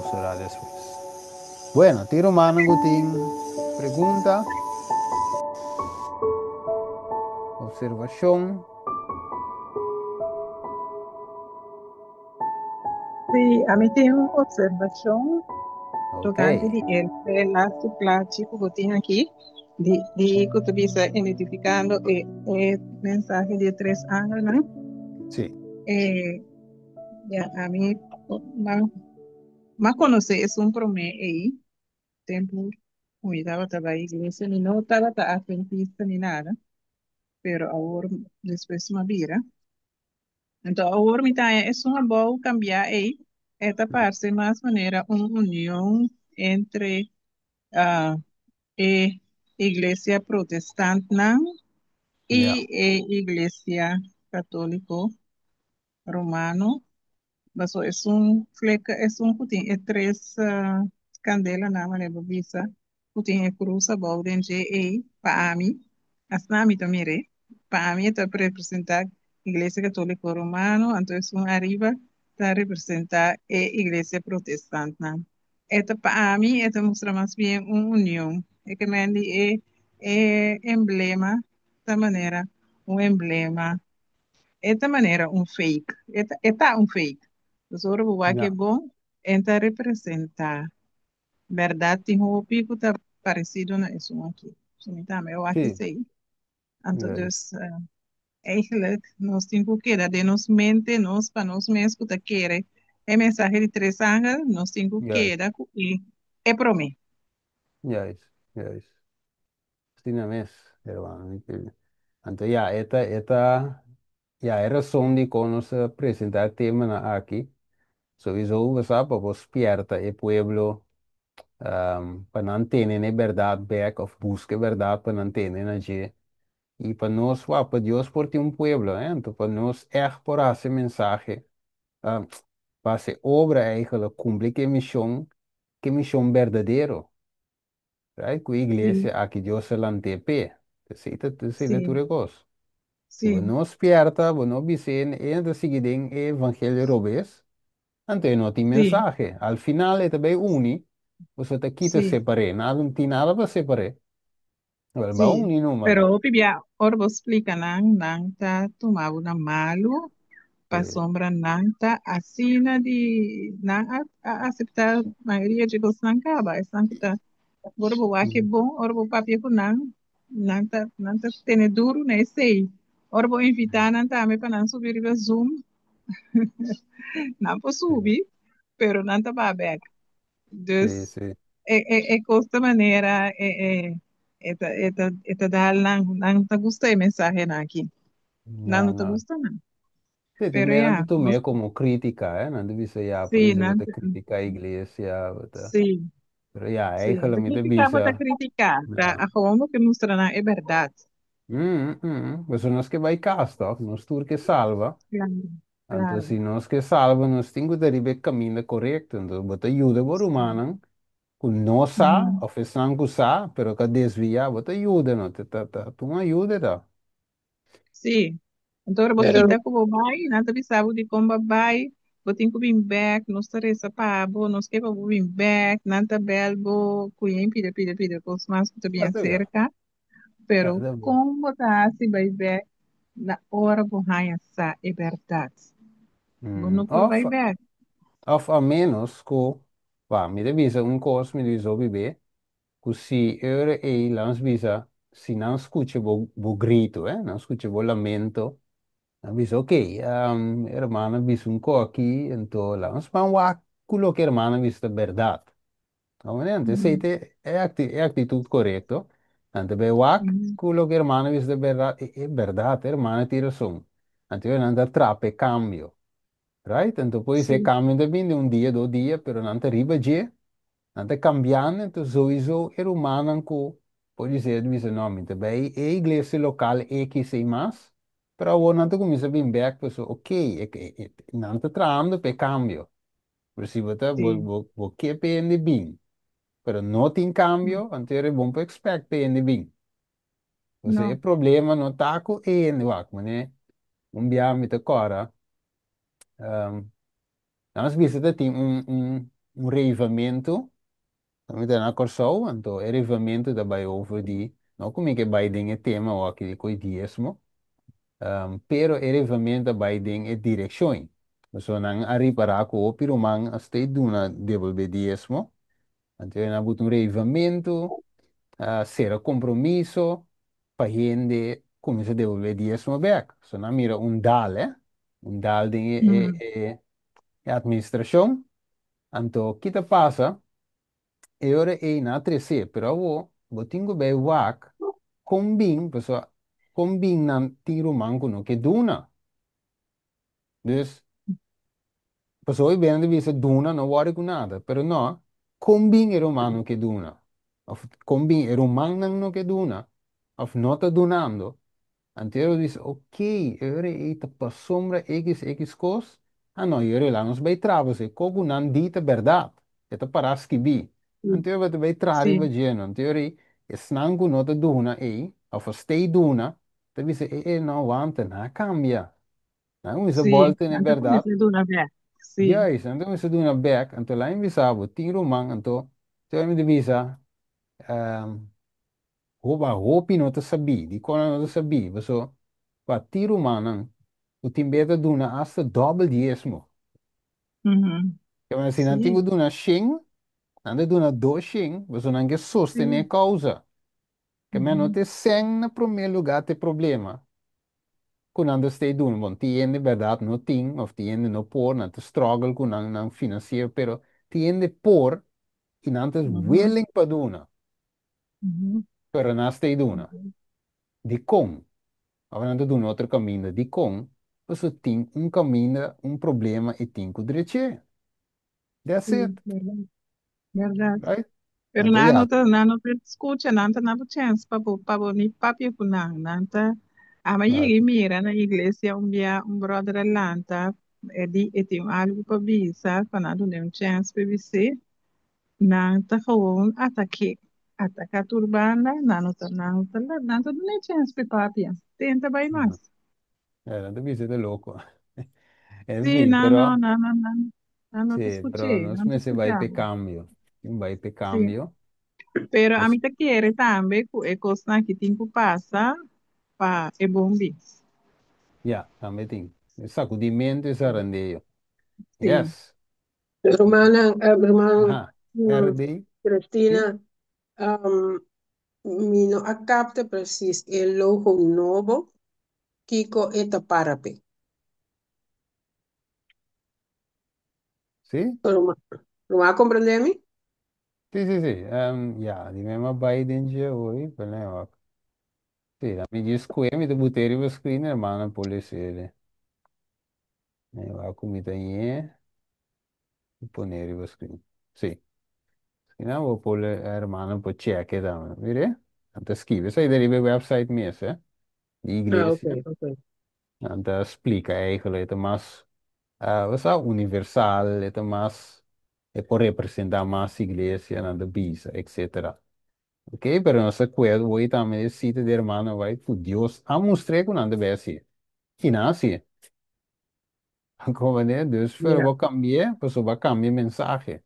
Mostra despues. Bueno, tin rumannan ku tin pregunta, observashon? Sí, ami tin un observashon tokante di e laatste plachi ku bo tin aki, di ku ta bisa identifikando e mensahe di e tres angelnan. Sí. Ya, ami m'a konosé esun promé ei, tempu ku mi tabata bai iglesia, mi no tabata adventista ni nada, pero awor despues m'a bira. Anto awor mi ta haña esun abou kambiá ei, e ta parse mas manera un union entre e iglesia protestantnan i e iglesia katóliko romano. Paso esun fleka, esun ku tin e tres kandelanan manera bo bisa, ku tin e krus abou den dje ei, pa ami, asina ami ta mir'é, pa ami e ta representá Iglesia Katóliko Romano, anto esun ariba ta representá e Iglesia Protestantnan. E ta pa ami e ta mustra mas bien un union. E ke men di e e emblema ta manera un emblema. E ta manera un fake. E ta un fake. Pasobra bo wak e bon, e ta representá bèrdat. Tin hopi ku ta paresido na esun aki. So mi tambe a wak esei. Anto dus eigenlijk nos tin ku keda den nos mente, nos pa nos mes ku ta kere e mensahe di tres angel, nos tin ku keda ku e promé. Juist, juist. Asina mes, hermano. Anto ya, e ta, e ta, ya, e rason di kon nos a presentá e temanan aki, souiso bo sa pa bo spierta e pueblo pa nan tene na e bèrdat bèk òf buska e bèrdat pa nan tene na dje. I pa nos, wak, pa Dios por tin un pueblo, eh, anto pa nos ègt por hasi mensahe, pa hasi obra eigenlijk, kumpli ku e mishon, ku e mishon berdadero. Right? Ku iglesia aki Dios a lant'é p'e. Esei ta esei ta tur e kos. Si bo no spierta, bo no bis'é, e no ta sigui den e evangelio robes, anto e no tin mensahe. Al final e ta bai uni, boso ta kita separ'é. Nada, no tin nada pa separ'é. Wel, ba Sí, uni numa. pero hopi bia ora bo splika nan, nan ta tuma bo na malu, pasobra nan ta asina di nan a aseptá mayoria dje kosnan kaba. Esnan ku ta ora bo wak e bon, ora bo papia ku nan, nan ta tene duru na esei. Ora bo invitá nan tambe pa nan subi riba Zoom, nan por subi, pero nan ta ba bèk. Dus e kos ta manera e ta dal nan, nan ta gusta e mensahenan aki. Nan no ta gusta nan. Sí, tin Pero bia nan ya, ta nos tum'é komo krítika, eh. Nan ta bisa ya, podise bo nan ta kritiká iglesia, bo ta. Pero ya, Sí, eigenlijk ta mi ta kritiká bo bisa, ta kritiká, ta gewoon bo ke mustra nan e bèrdat. Pasobra nos ke bai kas tòg, nos tur ke salba. Anto si nos ke salba nos tin ku ta riba e kaminda korekto. Anto bo ta yuda bo rumannan ku no sa òf esnan ku sa pero ka desviá, bo ta yuda no, ta ta ta un ayuda ta. Sí. Anto ora bo kita ku bo bai, nan ta bisa bo dikon bo a bai, bo tin ku bin bèk, nos ta resa pa bo, nos ke pa bo bin bèk, nan ta bèl bo ku yen pida pida pida kos mas ku ta bin aserka. Pero kon bo ta hasi bai bèk na ora bo haña sa e bèrdat? Bo no por bai bèk. Òf a ménos ku, wak, mi ta bisa un kos, mi ta bisa hopi be, ku si e ora ei lans bisa, si nan skucha bo bo grito, eh, nan skucha bo lamento, nan bisa, ok, e hermano a bisa un kos aki, anto lans ban wak ku loke e hermano a bisa ta bèrdat. Anto esei ta e aktitut korekto. Nan ta bai wak ku loke e hermano a bisa ta bèrdat, e bèrdat, e hermano tin rason. Anto nan ta trapa e kambio. Right? Anto por esei e kambio ta bini den un dia, dos dia, pero nan ta riba dje, nan ta kambiando, anto souiso e rumannan ku por disé ta bisa no, mi ta bai e iglesia lokal ekis ei mas, pero awor nan ta kuminsá bin bèk pasobra ok, nan ta trahando pa e kambio. Pero si bo ta bo bo bo ke pa hende bin, pero no tin kambio, anto e bon por expect pa hende bin. Entonces e No. problema no ta ku e hende, wak, manera un bia mi ta kòrda, nos bisa ta tin un un un reavivamento, mi ta na Kòrsou, anto e reavivamento ta bai over di, no ku mi ke bai den e tema aki di koi diesmo, pero e reavivamento a bai den e direkshon. Pasobra nan a ripará ku hopi ruman a stay duna debolbé diesmo, anto nan a buta un reavivamento, a sera kompromiso pa hende kuminsá debolbé diesmo bèk. So nan mira un dal, eh, un dal den e e e e atministrashon. Anto ki ta pasa? E ora ei nan a tresé, pero awo bo tin ku bai wak kon bin, pasobra kon bin nan tin ruman ku no ke duna. Dus, pasobra hopi bende ta bisa duna no wòri ku nada, pero no, kon bin e ruman no ke duna? Òf kon bin e rumannan no ke duna? Òf no ta dunando? Anto e bisa, ok, e ora ei ta pasobra x x kos, ah no, e ora ei la nos bai traha pasobra e kos ku nan di ta bèrdat, e ta pará skibí. Anto e ora ta bai traha riba dje, anto e ora ei esnan ku no ta duna ei, òf a stay duna, ta bisa, e e no wanta, nan a kambia. Nan a kuminsá Sí, bòlta na e nan ta bèrdat. kuminsá duna bèk. Sí. Juist, nan ta kuminsá duna bèk, anto laga mi bisa bo, tin ruman, anto e ora mi ta bisa, Hoba hopi no ta sabí. Dikon nan no ta sabí? Paso pa ti rumannan ku tin bes ta duna asta dòbel diesmo. Kema si nan tin ku duna shen, nan ta duna dos shen, paso nan ke sostené kousa. Kema no ta e sèn na promé lugá ta e problema ku nan ta stay duna. Bon, tin hende bèrdat no tin òf tin hende no por, nan ta struggle ku nan nan finansiero, pero tin hende por i nan ta willing pa duna. Pero nan stay duna. Dikon? Ora nan ta duna otro kaminda. Dikon? Pasobra tin un kaminda, un problema i tin ku drech'é. That's Sí, it. bèrdat. Bèrdat. Right? Pero Anto nan ya. no ta, nan no ta skucha, nan ta na bo chèns pa bo ni papia ku nan. Nan ta, ama yega i mira na iglesia un bia un bròder a lanta, e di e tin algu pa bisa, pa nan dun'é un chèns pa e bis'é. Nan ta gewoon atak'é, ataká tur banda, nan no ta, nan no ta, nan ta dun'é chèns p'e papia. Tenta bai mas. Ja, nan ta bisa e ta loko. En Sí, fin, nan no, pero, nan no, nan, nan no ta sí, skuch'é, pero nos nan ta mester bai skucha p'e bo. kambio. Tin bai p'e Sí. kambio. Pero Pues, ami ta kere tambe ku e kosnan aki tin ku pasa pa e bon bin. ja, tambe tin. E sakudimentu, e zarandeo. Sí. Yes. Rumannan, ruman Aha. RD. Cristina, Sí? Mi no a capta precies e logo nobo, kiko e ta para p'e. Sí? Ruman, ruman a comprende mi? Sí, sí, sí. Ja, di mi a bai den dje hoy, pero nee, wak. Sí, dan mi djis kue, mi ta but'é riba screen, hermano, por les'é. Nee, wak ku mi ta ñe. Pone riba screen. Sí. Asina bo por hermano por cheque tambe. Mire, nan ta skibi esei riba e website mes, eh, di Ah, iglesia. ok. Nan ta splika eigenlijk, e ta mas, bo sa, universal, e ta mas, e por representa mas iglesia, nan ta bisa, etcetera. Ok, pero nos ta acuerdo hoy tambe e cita di hermano White cu Dios a mustr'é cu nan ta bay hacié. I nan a hacié. Comprende? Dus voor bo cambi'é, pasobra bo a cambia e mensahe.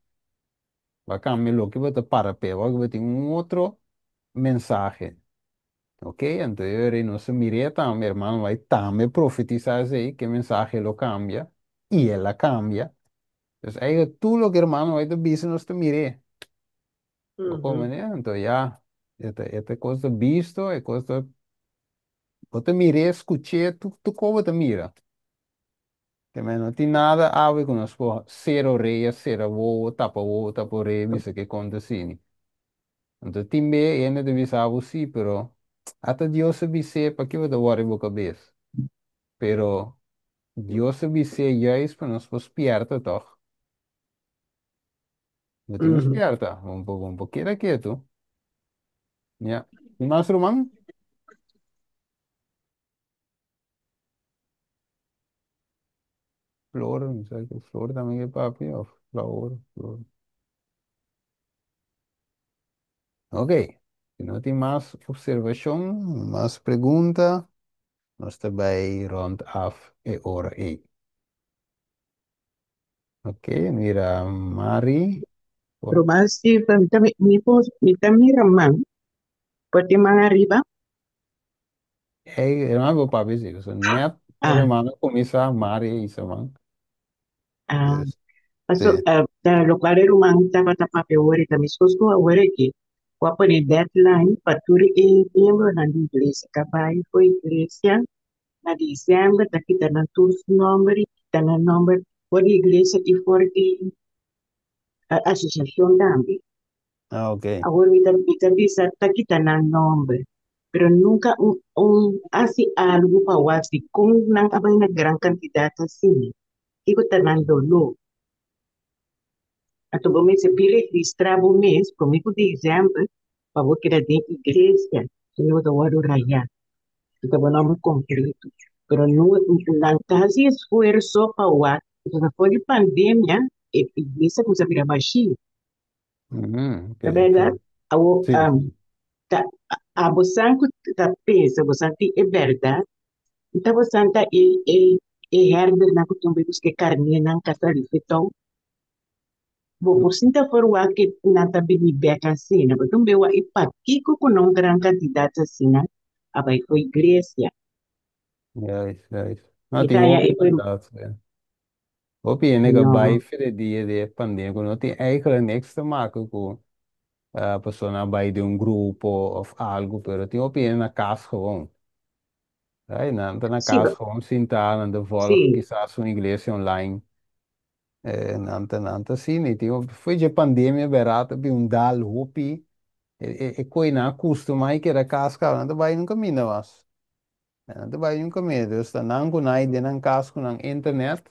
Bo a cambia loke bo ta para p'e, bo tin un otro mensahe. Ok, anto e ora ei nos a mir'é tambe, hermano White tambe profetisa esei, ku e mensahe lo cambia, i el a cambia. Dus eigenlijk tur loke hermano White a bisa nos ta mir'é. Bo comprende? Anto ya, e ta kos ta bisto, e kos ta, bo ta mir'é, skuch'é, tur kos bo ta mira. Te men no tin nada awe ku nos por sera orea, sera wowo, tapa wowo, tapa orea, bisa ke kon ta asini. Anto tin be hende ta bisa abo si, pero ata Dios a bis'é, paki bo ta wòri bo kabes? Pero Dios a bis'é juist pa nos por spierta tòg. Bo tin ku spierta, bo por keda ketu. Ya. Tin mas ruman? Flor, no sé qué flor también que papi, o flor, flor. Ok, si no tin mas observacion, mas pregunta, nos ta bay rond af e ora ey. Ok, mira, Mari. Por, Ruman Steven, mi, mi ta mira man, por tin man ariba. Hey, hermano, papi, sí, so, net, Ah, hermano, comienza Mari y se man. ah, Dus, paso, sí. ta lokual e ruman tabata papia awor ta meskos ku awor aki. Ku a pone deadline pa tur e miembronan di iglesia ka bai for iglesia na december ta kita nan tur su nomber i kita nan nomber for di iglesia i for di asosiashon tambe. Ah, ok. Awor mi ta bisa ta kita nan nomber, pero nunka un hasi algu pa wak dikon nan a bai na gran kantidat asina. Kiko ta nan doló? Anto bo mester bin registrá bo mes promé ku december pa bo keda den iglesia, sino bo ta wòrdu rayá. Bo ta bo nomber kompleto. Pero no, nan ta hasi esfuerso pa wak, pasobra for di pandemia e iglesia kuminsá bira bashí. Ok, Ta ok. bèrdat? Awor, Sí, sí. ta, abo san ku ta pensa, bo san tin e bèrdat, ta bo san ta e herdernan ku tin buska e karnénan ka sali fetou. Bo por sinta for wak ke nan ta bini bèk asina, bo tin wak e pakiko ku no un gran kantidat asina a bai for iglesia. Juist, juist. Nou, Mi tin ta haña hopi e inderdaad. Ja. Hopi hende ku no. bai for di dia di pandemia, ku no tin eigenlijk niks te maken ku persona bai di un grupo of algo, pero tin hopi hende na kas gewoon. Right? Nan ta na Sí, kas gewoon sintá, nan ta volg sí. kisas un iglesia online. Nan ta asina, tin, foi de pandemia berato bi un dal hopi, e koi nan acostuma i keda kas kaba, nan ta bai nunca minda mas. Nan ta bai nunca minda, dus ta nan ku nan den nan kas ku nan internet,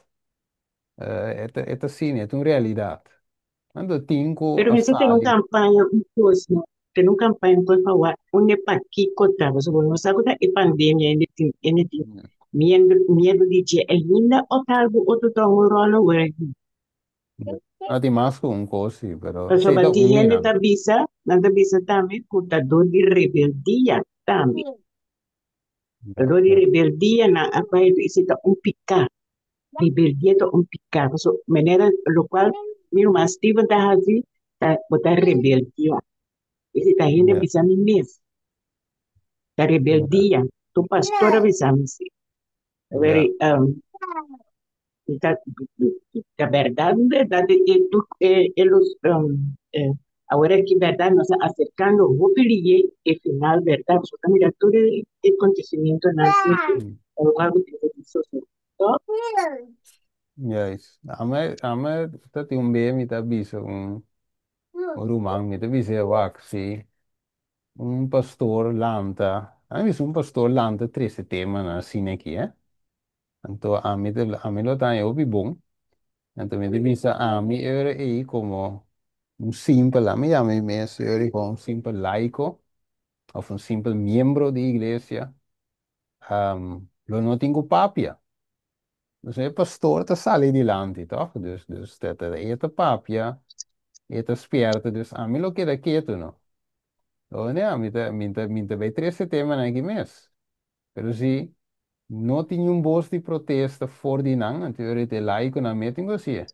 e ta asina, e ta un realidat. Anto tin ku Pero a mester tene un sali. campaña, un cos, no? Tene un campaña, por favor, unda pakico ta, pasobra bo no sa cu ta e pandemia ainda tin, ainda tin miedo, miedo di dje ainda o ta algo otro ta un rol awor aki. No tin mas ku un kos, sí, pero sí Pasobra ta tin un di hende nan. ta bisa, nan ta bisa tambe cu ta dor di rebeldia tambe. Ta dor di rebeldia nan a bai, esei ta un pica. Rebeldia ta un pica. Pasobra manera locual mi ruman Steven ta haci, ta bo ta rebeldia. Esei ta hende bisa mi mes. Ta rebeldia. Tu pastor a bisa mi si. Very, ta, ta berdad, berdad, e, tu, e, los, awor aki berdad nos ta acercando hopi liye e final berdad. So ta mira tur e acontecimientonan asina ki algo tin ku sucede. Toch? Juist. Ame ta tin un be mi ta bisa un ruman, mi ta bisa wak, si un pastor lanta, ami bisa un pastor lanta trese tema na asina aki, eh? Anto ami lo ta hopi bon. Anto mi ta bisa ami ora ei komo un simpel, ami yama mi mes ora komo un simpel laiko of un simpel miembro di iglesia, lo no tin ku papia. Dus e pastor ta sali dilanti, toch? Dus ta e ta papia, e ta spierta, dus ami lo keda ketu, no? Oh, nee, mi ta bai trese tema aki mes. Pero si no tin un bos di protesta for di nan, anto ora te laiko nan metin go sie.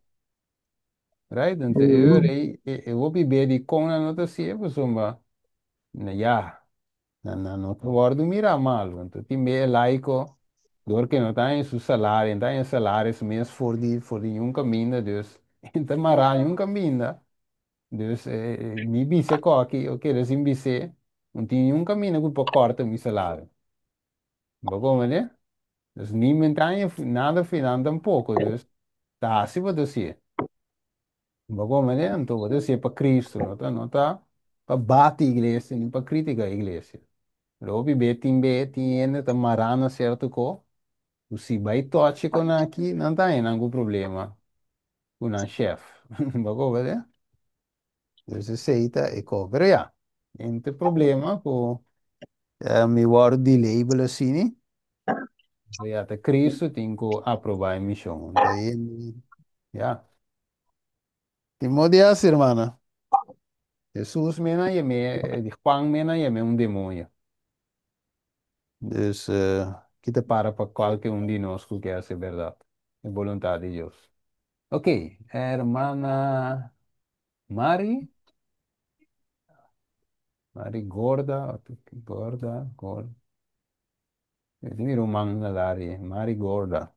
Right? Anto ora e hopi be di kon nan no ta sie, pasobra na ja, nan no ta wordu mira malu. Anto tin be laiko, door ku no ta in su salario, ta in salaris mes for di un kaminda, dus ta mará un kaminda. Dus mi bise koki, o kere sin bise, no tin un kaminda ku por korta mi salario. Bo komprendé? Dus niemand ta nada finan tampoko, dus ta hasi bo ta hasié. Bo komprendé? Anto bo ta hasié pa Cristo, no ta pa bati iglesia, ni pa kritika iglesia. Pero hopi be tin be tin hende ta mará na sierto ko, ku si bai tochi kon aki, nan ta haña nan ku problema ku nan chef. Bo komprendé? Dus esei ta e ko. Pero ja, ente problema ku mi wòrdu di label asina. Ja, ta Cristo tin ku aprobá e mishon. Anto, ja. Tin modo di hermana. Jesus mena yam'é, Juan mena yam'é un demoño. Dus kita para pa kualke un di nos ku ke hasi berdat. E boluntat di Dios. Ok, hermana Mari, Mari Gorda, Gorda, Gorda. Mi ruman na Lari, Mari Gorda.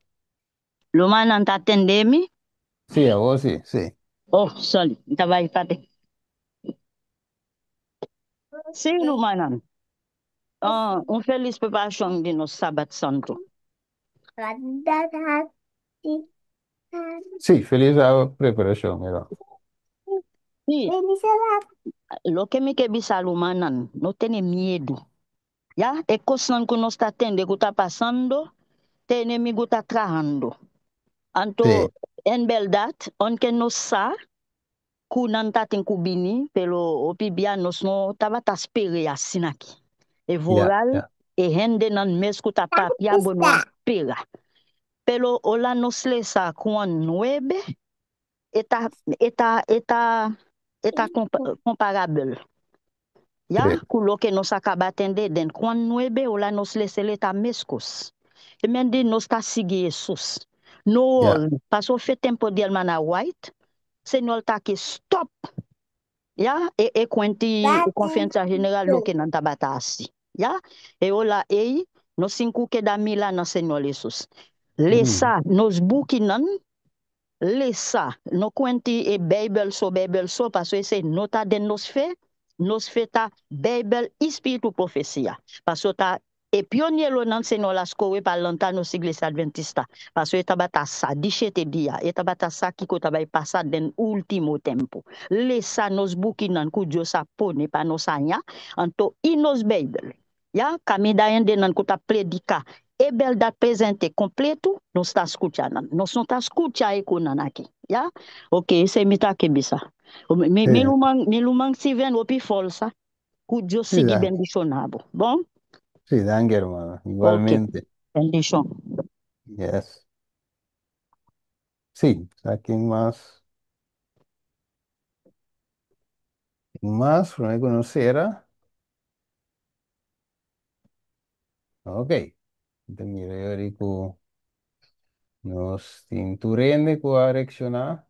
Rumannan ta tende mi? Sí, awor sí, sí. Oh, sorry, mi ta bai pate. Sí, rumannan. Ah, un felis preparashon di nos Sabat Santu. Sí, felis preparashon, mira. Sí, loke mi ke bisa rumannan, no tene miedu. Ya, e kosnan ku nos ta tende ku ta pasando, te enemigu ta trahando. Anto, en bèrdat, aunke nos sa ku nan ta tin ku bini, pero hopi bia nos no tabata spera asina aki. E vooral e hendenan mes ku ta papia bo no a spera. Pero ora nos lesa Juan 9, e ta komparabel. Ya, ku loke nos a kaba tende den Juan 9, ora nos lesa e ta meskos. E mende nos ta sigui Jesus. No worry, pasó fe tempu di hermana White, Señor ta ke stop. Ya, e kuenti konferensia general loke nan tabata hasi. Ya, e ora ei, nos tin ku keda mira na Señor Jesus. Lesa nos bukinan, lesa, no kuenti e Beibel so, pasó esei no ta den nos fe, nos fe ta Beibel i spiritu profesia. Pasó ta e pioneronan Señor a skohe pa lanta nos iglesia adventista. Pasó e tabata sa, 17 dia, e tabata sa kiko tabata pasa den último tempu. Lesa nos bukinan ku Dios a pone pa nos haña, anto i nos Beibel. Ya, kaminda hendenan ku ta prediká e bèrdat presente kompleto, nos ta skucha nan. Nos no ta skucha e kosnan aki. Ya? Ok, esei mi ta ke bisa. Mi ruman Steven hopi forsa, ku Dios sigui bendishoná bo. Bon? Sí, danki, hermano. Ok, Igualmente. Bendishon. Yes. Sí, sa ken mas? Ken mas? Promé ku nos sera. Ok. Anto mira ku nos tin tur hende ku a reakshoná.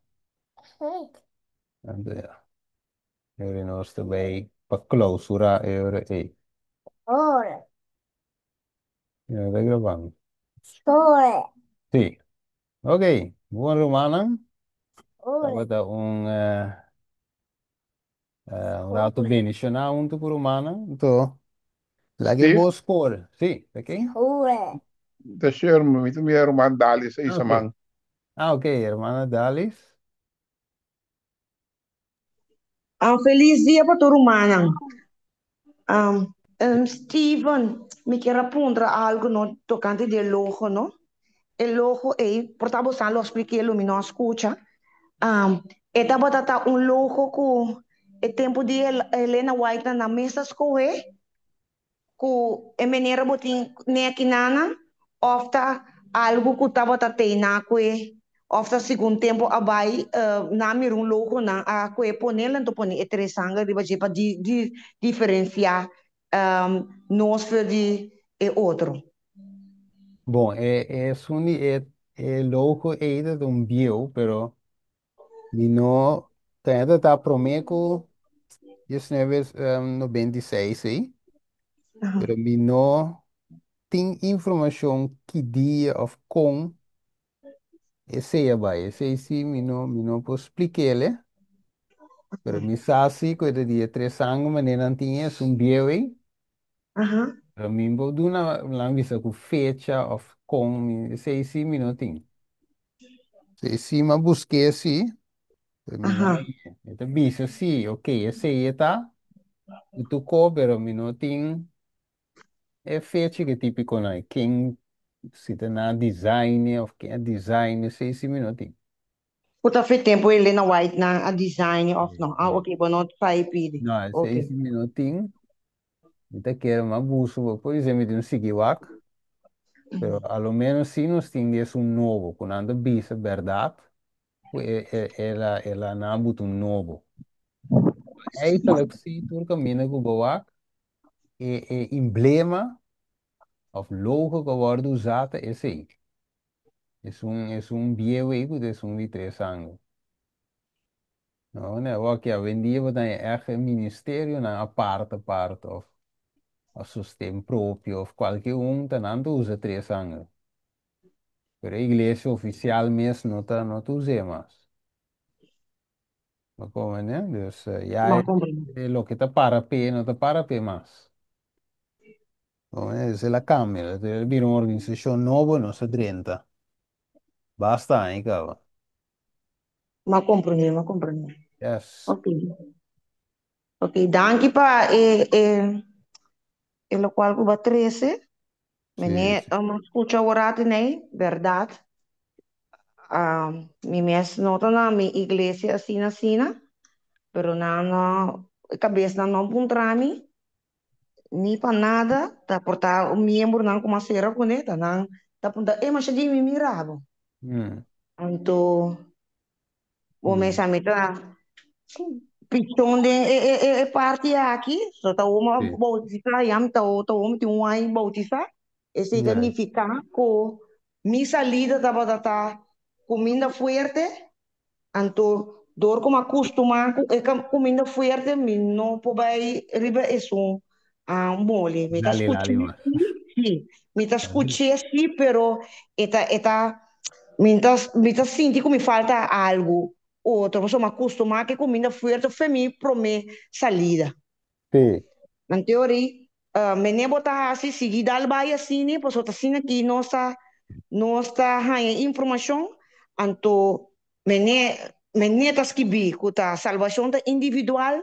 Anto ya. Awor nos ta bai pa klousurá e ei. Ya, ta grabando. Sí. Ok. Bon, rumannan. Tabata un ratu bendishoná huntu ku rumannan. Anto, laga Steve, bo skor. Sí, ok? De sherman, mi tambe ruman Dalis Ah, ei ok. saman. Ah, ok, hermana Dalis. Un felis dia pa tur rumannan. Steven, mi ke puntra algu no tokante di logo, no? E logo ei, por ta bo lo spliká, mi no a skucha. E tabata un logo ku e tempu di Elena White na mes a skohe, ku e manera bo tin nekinana, òf ta algu ku tabata teina ku òf ta segun tempu a bai nan mira un logo nan a kue pone anto pone e tres sanger riba dje pa diferensiá nos for di e otro. Bon, e un e logo ei ta un bieu, pero mi no ta promé ku 1996, sí? Pero mi no tin informashon ki dia òf kon esei a bai. Esei sí, mi no por splik'é, pero mi sa sí ku e dia tres aña manera nan tin e un bieu ei. Pero mi no por duna nan bisa ku fecha òf kon mi esei sí mi no tin. Sí, sí, m'a busk'é sí, pero mi no mi ta bisa sí, ok, esei ta, i tu ko, pero mi no tin e fecha ku típiko na ken si ta na design òf ken a design, esei sí mi no tin. Puta fe tempu Elena White nan a design òf no. Ah, ok, bo no sai pidi. No, esei sí mi no tin. Mi ta kere m'a buska, por ehèmpel, mi tin un sigui wak, pero a lo menos si nos tin un nobo, ku nan ta bisa bèrdat, el a nan buta un nobo. Eigenlijk sí, tur kaminda ku bo wak, e emblema òf logo ku wòrdu usá ta esei. Es un bieu ei ku ta esun di tres angel. No, nee, wak ja, awendia bo ta echt e ministerionan apart apart of sosten propio of kualke un ta nan ta usa tres angel. Pero e iglesia ofisial mes no ta us'é mas. No komo, ne? Dus ya M'a komprondé. Loke ta para p'e no ta para p'e mas. No, dus el a kambia. El a bira un organisashon nobo, nos a drenta. Basta aña kaba. M'a komprondé, m'a komprondé. Yes. Ok. Ok, danki pa e lokual ku bo a trese. Mene skucha awor nei, bèrdat. Mi mes no ta na mi iglesia asina asina, pero nan no, kabesnan no puntra mi ni pa nada, ta por ta un miembronan ku m'a sera kuné, ta nan ta puntra, e masha di mi mira bo. Anto bo mes a mi ta pichon den e parti aki, so ta wou a bautisá, ya mi ta wou mi tin un aña bautisá, esei ta nifiká ku mi salida tabata ta kuminda fuerte, anto dor ku mi a kustumá ku e kuminda fuerte mi no por bai riba esun moli. Mi ta Dale, skuch'é dale mas. sí, mi ta skuch'é sí, pero e ta mi ta sinti ku mi falta algu otro, pasobra mi a kustumá ku e kuminda fuerte for mi promé salida. Anto ori, mene bo ta hasi sigui dal bai asina, pasobra ta asina ki nos ta haña informashon, anto mene ta skibí ku ta salbashon ta individual,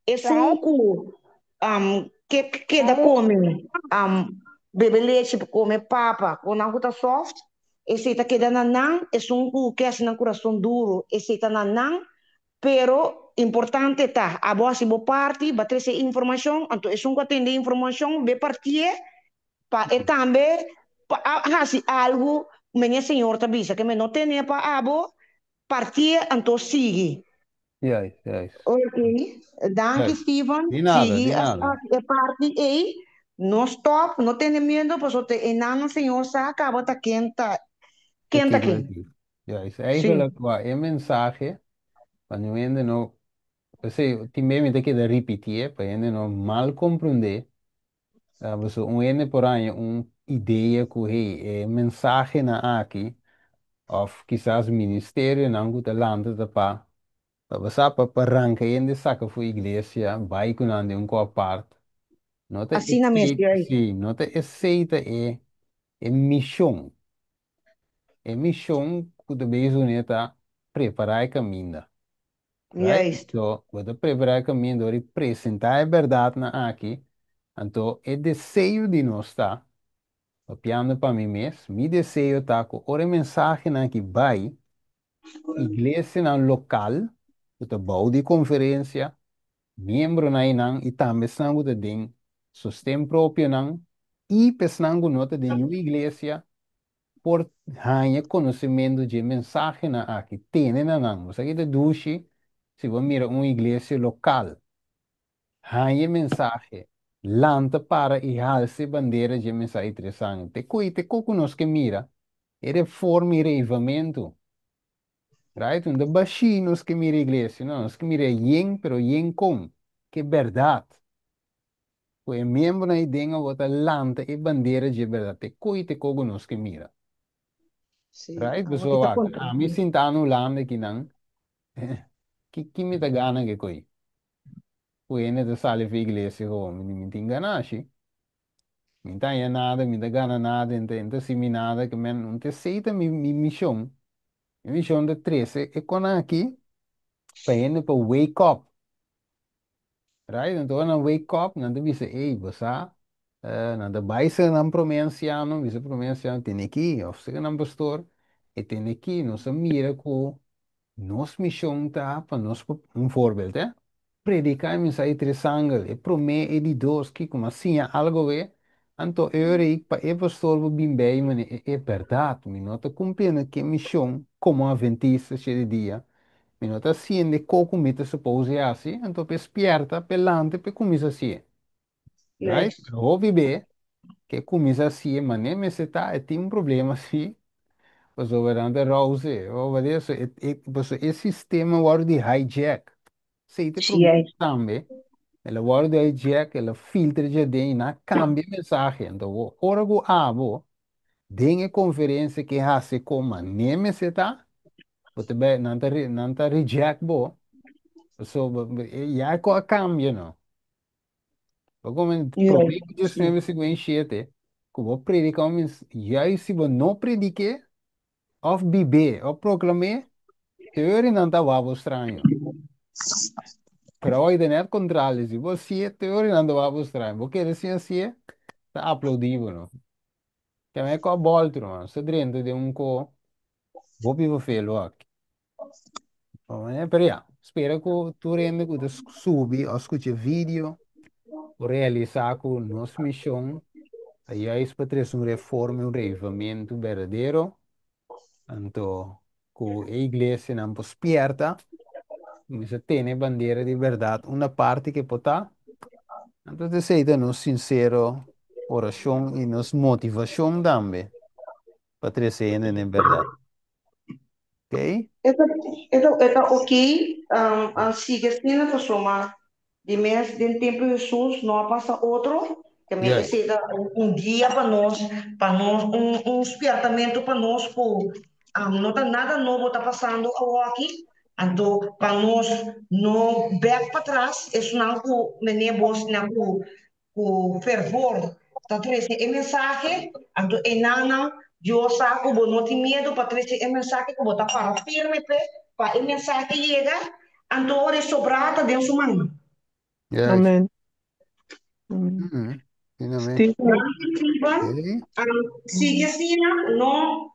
esun ku ke keda kome bebe lechi, kome papa, ku nan ku ta soft, esei ta keda na nan, esun ku ke hasi nan kurason duru, esei ta na nan, pero importante ta, abo hasi bo parti, bo a trese informashon, anto esun ku a tende informashon, be partié, pa e tambe pa hasi algu, mene Señor ta bisa, ke men no tene pa abo, partié, anto sigui. Juist, juist. Ok, danki Steven. Di nada, Sigui di nada. E parti ei, no stop, no tene miedu, pasobra te einan Señor sa kaba ta ken ta ken ta ken. Juist. Eigenlijk wa e mensahe, pa hende no, p'esei, tin be mi ta keda ripití, pa hende no mal komprondé, uh, un hende por haña un idea ku hey, e mensahenan aki, of kisas ministerionan ku ta lanta ta pa sa pa ranka hende saka fo'i iglesia, bai ku nan den un kos apart. No ta Asina mes, esei, sí, no ta esei ta e mishon. E mishon ku ta bezig ta prepará e kaminda. Right? So, bo ta prepará e kaminda, i presentá e bèrdatnan aki. Anto, e deseo di nos ta, papiando pa mi mes, mi deseo ta ku ora e mensahenan aki bai, iglesianan lokal, ku ta bou di konferensia, miembronan i tambe esnan ku ta den sosten propionan, i esnan ku no ta den ningun iglesia, por haña konosementu di e mensahenan aki, tene na nan. Bo sa ki ta dushi, si bo mira un iglesia lokal, haña mensahe, lanta para i halsa bandera di mensahe interesante. Te koi, te koko nos ke mira, e reforma i reavivamentu. Right? No ta bashí nos ke mira iglesia, no, nos ke mira yen, pero yen kon, ku bèrdat. Ku e miembronan ei den a bota lanta e bandera di bèrdat. Te koi, te koko nos ke mira. Right? Awor Pessoa, ki ta wak, konta. ami sintá na Hulanda akinan, ki mi ta gana ku koi? Ku hende ta sali fo'i iglesia ko, mi tin ganashi. Mi n' ta haña nada, mi n' ta gana nada, n' ta simi nada, ke men, no ta esei ta mi mishon. Mi mishon ta trese e kosnan aki pa hende pa wake up. Right? Anto nan wake up, nan ta bisa, ei, bo sa, nan ta bai serka nan promé ansiano, bisa promé ansiano, tene aki, of serka nan pastor, e tene aki, nos a mira ku nos mishon ta pa nos, un voorbeeld, eh? Prediká e mensahe tres angel, e promé e di dos, kiko, m'a siña algu we, anto e ora ei pa e pastor bo bin bei, mane, e bèrdat, mi no ta kumpliendo ku e mishon komo adventista shete dia, mi no ta hasiendo koko mi ta suppose hasi, anto p'e spièrta, p'e lanta, p'e kuminsá hasié. Right? Hopi be, ke kuminsá hasié, mane mester ta, e tin un problema si. Pasobra nan ta rouse. Oh, eso, paso e sistema wòrdu di hijack. Esei ta e problema tambe. El a wòrdu di hijack, el a filtra djaden i nan a kambia e mensahe. Anto ora ku abo den e konferensia ke hasi kon manera mester ta, bo ta bai, nan ta reject bo. Pasobra ya e kos a kambia no. Bo come promé ku 1957, ku bo prediká un mens, juist si bo no predik'é, òf bib'é, òf proklam'é, teori nan ta wak bo straño. Pero awor ta net kontrali, si bo hasié, teori nan ta wak bo straño. Bo kere sin hasié, ta aplaudí bo no. Keme e kò bòltu, ruman. Nos ta drenta den un ko hopi verveel aki. Pero ya, spera ku tur hende ku ta subi òf skucha video por realisá ku nos mishon ta juist pa trese un reforma i un revivamentu berdadero, anto ku e iglesianan por spierta, kuminsá tene e bandera di bèrdat unda parti ku e por ta. Anto esei ta nos sinsero orashon i nos motivashon tambe pa trese hende den bèrdat. Ok? E ta ok, sigui asina pasobra di mes den tempu di Hesus no a pasa otro, ke mi esei ta un guia pa nos, pa nos un spiertamentu pa nos ku no ta nada nobo ta pasando awoki, anto pa nos no bek patras esunnan ku mene bos na ku fervor ta trese e mensahe, anto e nannan Dios sa ku bo no tin miedu pa trese e mensahe ku bo ta para firme p'e pa e mensahe yega, anto ora e sobrá ta den su man. Amen. Amen. Amen. Steven. Steven, sigui asina, no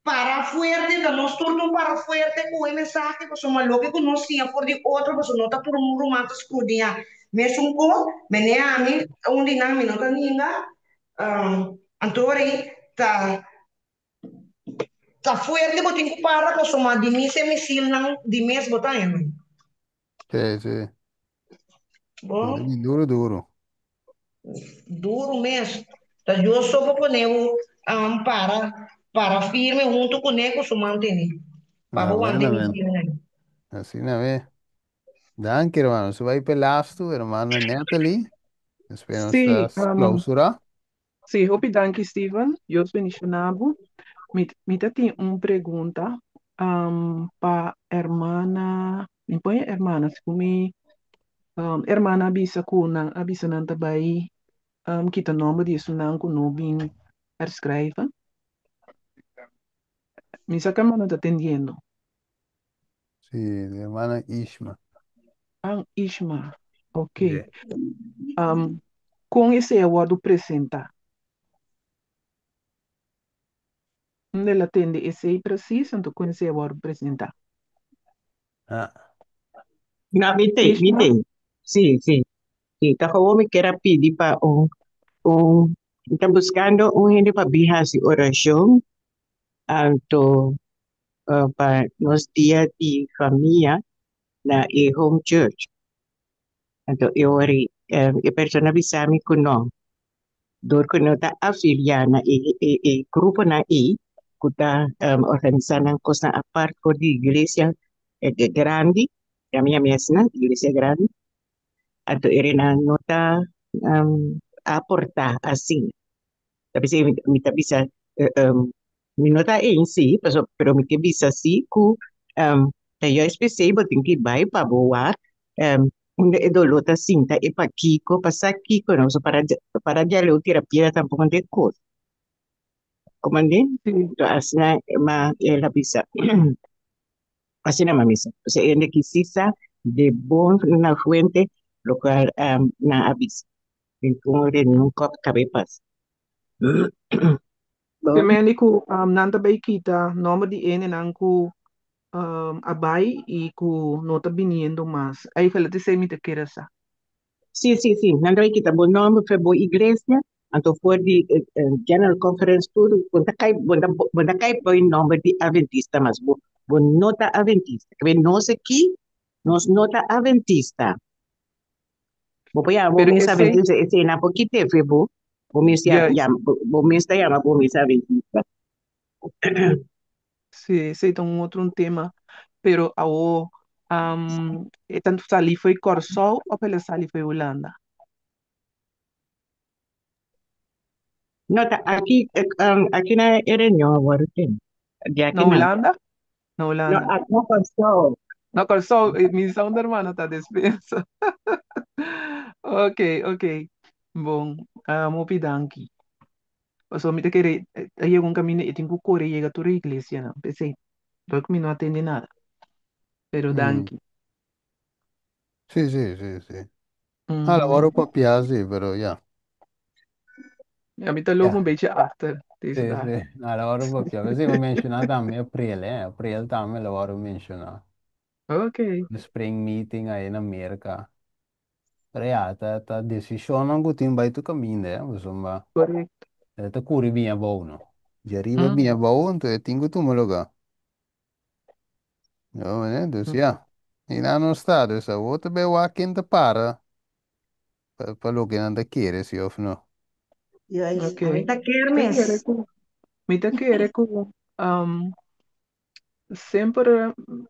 para fuerte, ta nos tur tin para fuerte ku e mensahe, pasobra loke ku nos siña for di otro, pasobra no ta tur ruman ta skrudiñá mesun kos, mene ami, un di nan mi no ta ninga, anto ora ei ta ta fuerte bo tin ku para pasobra di mi se misilnan di mes bo ta haña. Sí, sí. Bon. Duro, duro. Duro mes. Ta Dios so por pone bo para firme hunto kuné ku su man tene. Pa bo Amén, wanta e amén. misilnan. Asina be. Danki, hermano. Su bai pelastu, hermana Natalie. Espero Sí, nos ta clausura. Sí, hopi danki, Steven. Dios bendiciona bo. Mi ta tin un pregunta pa hermana, mi pone hermana, si mi hermana bisa ku nan a bisa nan ta bai kita nomber di esunnan ku no bin herschrijven. Mi sa ku hermana ta atendiendo. Sí, hermana Ishma. Ah, Ishma. Ok. Yeah. Kon esei a wòrdu presentá? Unda el a tende esei presis, anto kon esei a wòrdu presentá? Ah. No, mi te, mi Ishma? te. Sí. Sí, ta gewoon mi kier a pidi pa un, mi ta buskando un hende pa bin hasi orashon, anto pa nos dia di famia na e home church. Anto e ora e persona bisa mi ku no, dor ku no ta afiliá na e gruponan ei ku ta organisá nan kosnan apart for di iglesia grandi, ami yama asina, iglesia grandi, anto e nan no ta aportá asina. Ta bisa mi ta bisa mi no ta en sí, paso, pero mi ke bisa sí ku ta juist p'esei bo tin ki bai pa bo wak unda e doló ta sinta e pakiko, pa sa kiko no, so para para djaleu tira piedra tampoko no ta e kos. Komandé? Sí. Enton asina ma el a bisa. Asina ma misa. Osea hende ki si sa de bon na fuente lokual nan a bisa. Den un reunion kòp kabe pasa. Te Bon. mende ku nan ta bai kita nòmber di hendenan ku a bai i ku no ta biniendo mas. Eigenlijk esei mi ta kere sa. Sí. Nan ta bai kita bo nòmber for bo iglesia, anto for di General Conference tur, bo ta kai, bo ta kai bo nòmber di Adventista mas. Bo no ta Adventista. Kende nos aki, nos no ta Adventista. Bo por yama bo Pero mes esei, Adventista, esei nan por kit'é fe bo. Bo mes ya, juist. ya, bo mes ta yama bo mes Adventista. Sí, esei ta un otro un tema, pero awo e ta sali fo'i Kòrsou òf el a sali fo'i Hulanda? No, ta aki, aki na e reunion a wòrdu tene. Di Na aki nan. Hulanda? Na No, Hulanda. aki na Kòrsou. Na Kòrsou, mi segunda hermana ta despensa. Ok, ok. Bon, hopi danki. Pasobra mi ta kere a yega un kaminda i tin ku kore yega tur e iglesianan. P'esei, dor ku mi no a tende nada. Pero danki. Sí, sí, sí, sí. Ah, la wòrdu papiá, sí, pero ya. Ami ta loop un bechi achter deze Sí, dag. sí. Ah, la wòrdu papiá. P'esei mi menshoná tambe aprel, eh. Aprel tambe la wòrdu menshoná. Ok. Spring meeting ahí na Merka. Pero ya, ta ta desishonnan ku tin bai tur kaminda, eh, pasobra Korekto. e ta kuri bin abou, no. Dje ariba bin abou, anto e tin ku tuma lugá. No, eh, dus ya. I nan no sta, dus awor ta bai wak ken ta para pa pa loke nan ta kere, si òf no. Juist, Ok. ami ta Mi ta kere kermis. ku, mi ta kere ku semper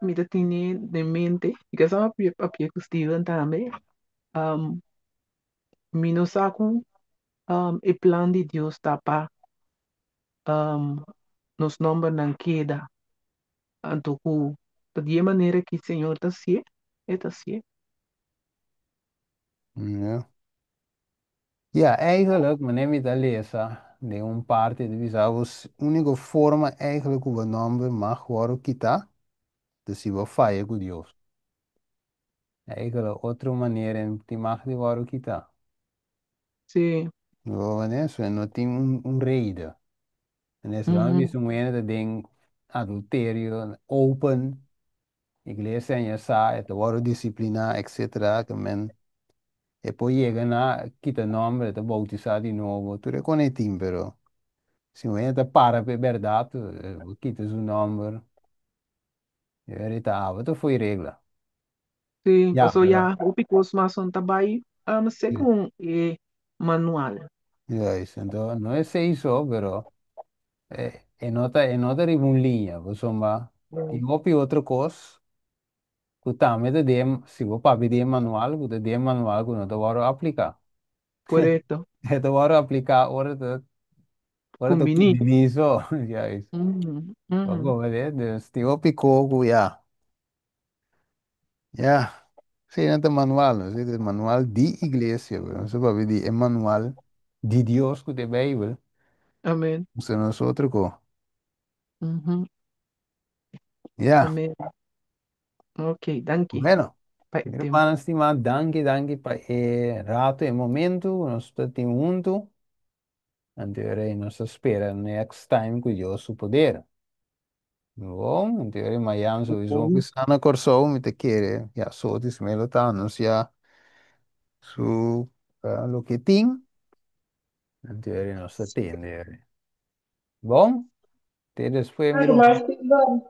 mi ta tene den mente, i kesa mi a papia ku Steven tambe, mi no sa ku e plan di Dios ta pa nos nòmbernan keda, anto ku ta di e manera ki Señor ta hasié, e ta hasié. Ja. Ja, eigenlijk, meneer mi ta lesa den un parti di bisa bo úniko forma eigenlijk ku bo nòmber mag wòrdu kitá ta si bo faya ku Dios. Eigenlijk otro manera e no tin mag di wòrdu kitá. Sí. Bo manera so e no tin un reden. Manera si bo bisa un hende ta den adulterio open, iglesia ya sa, e ta wòrdu disipliná etcetera, ke men E por yega na kita nomber, e ta bautisá di nobo, tur e kon e tin, pero si un hende ta para pa e bèrdat, bo kita su nomber, e ora e ta abo ta fo'i regla. Sí, Ya, paso pero ya hopi kos mas son ta bai segun e manual. Juist, anto no esei so, pero e no ta riba un liña, pasobra tin hopi otro kos ku tambe ta den, si bo papia di e manual, ku ta den e manual ku no ta wòrdu apliká. Korekto. E ta wòrdu apliká ora ta ora ta Kumbiní. kumbiní so. Juist. Bo komprendé? Dus tin hopi ko ku ya. Ya. Sí, nan ta manual, no? Sí, ta manual di iglesia, pero nos ta papia di e manual di Dios ku ta e Beibel. Amen. Esei no es otro ko. Ya. Amen. Ok, danki Bueno, pa e mi tempu. rumannan stimá, danki, danki pa e rato, e momento ku nos ta tin huntu. Anto e rei nos ta spera next time ku Dios su poder. Bon, anto e rei mayan souiso ku sta na Kòrsou, mi ta kere, ya, Sotis Melo ta anunsiá su loke tin. Anto e rei nos ta tende. Bon, te despues mi Danki, ruman. Steven.